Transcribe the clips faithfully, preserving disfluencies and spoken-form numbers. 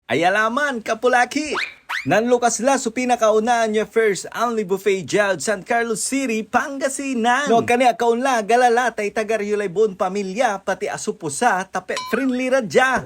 Ayalaman, kapulaki! Nanlukas la so pinakaunaan ya first Unli Buffet diad San Carlos City, Pangasinan. No, kani akaon la, galala, tay tagar yo lay buon pamilya, pati aso pusa, ta pet friendly ra dia.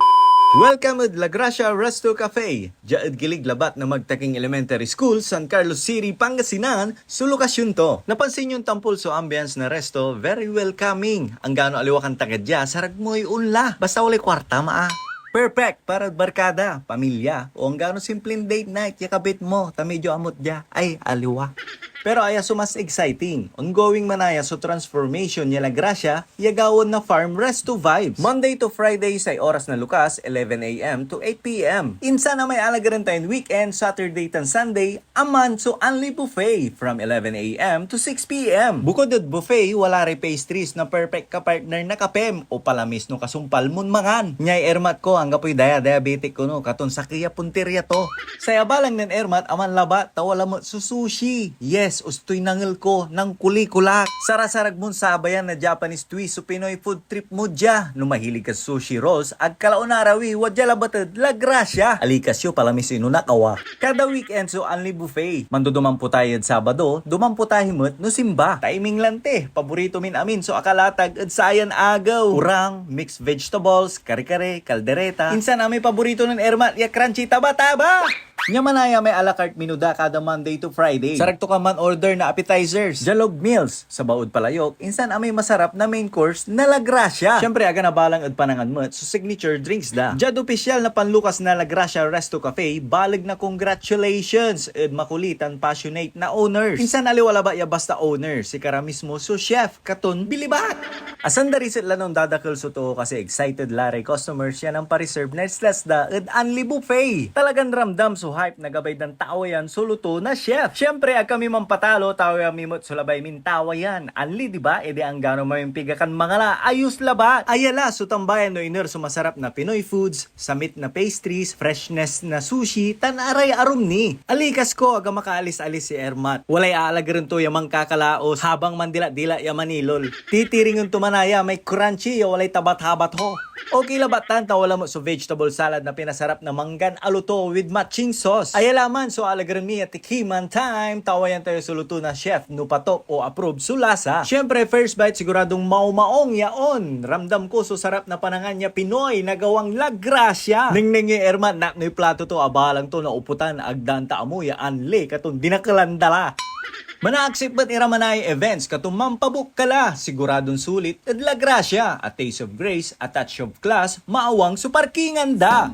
Welcome ed La Gracia Resto Cafe. Dia ed gilig labat na Magtaking Elementary School, San Carlos City, Pangasinan, so lokasyon to. Napansin yon tampol so ambience na resto, very welcoming. Anggano aliwa kan taga dia, sarag moy onla. Basta walay kuarta, maa. Perfect para barkada, pamilya, o anggano simpleng date night ya kabit mo, ta medyo amot dia. Ay, aliwa. Pero aya so mas exciting. Ongoing manaya so transformation ya La Gracia, ya gawaen na farm resto vibes. Monday to Friday say oras na lukas, eleven a m to eight p m. Insan amay alagaren tayon weekend, Saturday tan Sunday, aman so Unli Buffet from eleven a m to six p m. Bukod ed buffet, wala ray pastries na perfect ka partner na kapem o palamis no kasumpal mon mangan. Niay ermat ko, anggapoy daya-diabetic kono, katon sakey a puntirya to. Say abalang nen ermat aman labat, ta wala met so sushi. Yes, ustoy nangel ko, nangkulikulak. Sarasarag mon sabayan na Japanese twist so Pinoy food trip mo dia. No mahilig ka sushi rolls, ag ka la onarawi, wadia labat ed La Gracia. Alikas yo, palamis inonakawa. Kada weekend so Unli Buffet. Mandodomampo tayo ed Sabado, domampo tayo met no simba. Timing lanti, paborito min amin so akalatag ed sayan agew. Urang, mixed vegetables, kare-kare, kaldereta. Insan amay paborito nen ermat ya crunchy taba-taba! Nia manaya may a la carte menu da kada Monday to Friday. Sarag to ka man order na appetizers, dialog meals, sabaw ed palayok, insan amay masarap na main course na La Gracia. Siyempre, ag abalang ed panangan met so signature drinks da. Diad opisyal na panlukas na La Gracia Resto Cafe, baleg na congratulations ed makulit tan passionate na owners. Insan aliwa labat ya basta owner, sikara mismo so chef, katon bilibat! Asandariset la no ondadakel so too kasi excited la ray customers ya nanpareserve na islas da ed Unli Buffet. Talagan ramdam so hype na gabay dan tawayan so luto na chef. Siyempre, ag kami manpatalo, tawayan mi met so labay min tawayan. Unli, di ba? E di anggano mamimpiga kan mangala, ayos labat! Aya la so tambayan no iner so masarap na Pinoy foods, samit na pastries, freshness na sushi, tan aray arum ni. Alikas ko, aga makaalis-alis si Ermat. Walay aalagaren to ya mankakalaos habang mandila-dila ya manilol. Titiringen to manaya may crunchy ya walay tabat-habat ho. Okay labat tan ta wala met so vegetable salad na pinasarap na manggan a luto with matching sauce. Aya la man so aalagaren mi ya tikiman time. Tawayan tayo so luto na chef no patok o approve so lasa. Siyempre, first bite siguradong maumaong yaon. Ramdam ko so sarap na panangan ya Pinoy na gawang La Gracia. Nengneng yoy ermat, napnoy plato to, abalang to, nauputan, agdan ta amo ya Unli, katon dinakelan da la. Manaaksip met ira manaya events, katon manpabook ka la, siguradon sulit ed La Gracia, a taste of grace, a touch of class, maawang so parkingan da.